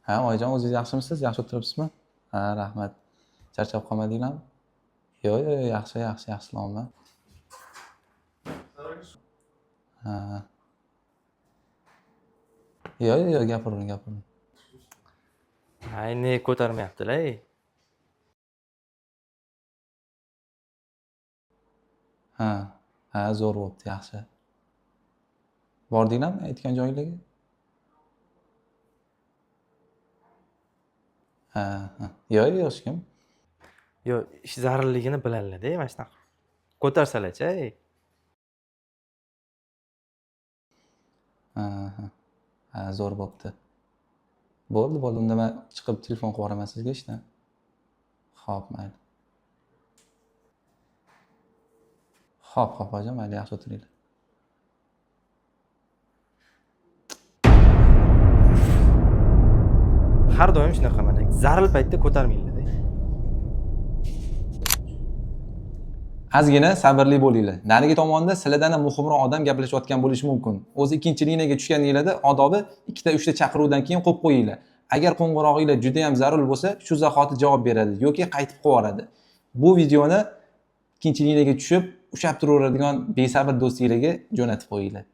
Ha, oyijon, o'zingiz yaxshimisiz? Yaxshi o'tiribsizmi? Ha, rahmat. Charchab qolmadinglarmi? Yo'q, yo'q, yo'q, yaxshi, yaxshi, yaxshilanman. Ha. Yo'q, yo'q, yo'q, gapiravering, gapiravering. Ay, ne ko'tarmayaptilar, ey. Ha, ha, zo'r bo'pti, yaxshi. Bordinglarmi aytgan joylarga? Ha, ha. Yo'q, yo'q, hech kim. Yo'q, ish zarurligini biladilar-da, mana shunaqa. Ko'tarsalar-chi, ey. Ha, ha. Ha, zo'r bo'pti. Bo'ldi, bo'ldi. Unda men chiqib telefon qilib yuboraman sizga ishdan. Xo'p, mayli. Xo'p, xo'p, oyijon, mayli, yaxshi o'tiringlar. Har doim shunaqa mana. Zarur paytda ko'tarmanglar-da. Ozgina sabrli bo'linglar. Narigi tomonda sizlardan ham muhimroq odam gaplashayotgan bo'lishi mumkin. O'zi ikkinchi liniyaga tushganinglarda odobi ikkita, uchta chaqiruvdan keyin qo'yib qo'yinglar. Agar qo'ng'irog'inglar juda ham zarur bo'lsa, shu zahoti javob beradi yoki qaytib qo'yib. Bu videoni ikkinchi liniyaga tushib, ushlab turaveradigan besabr do'stinglarga jo'natib qo'yinglar.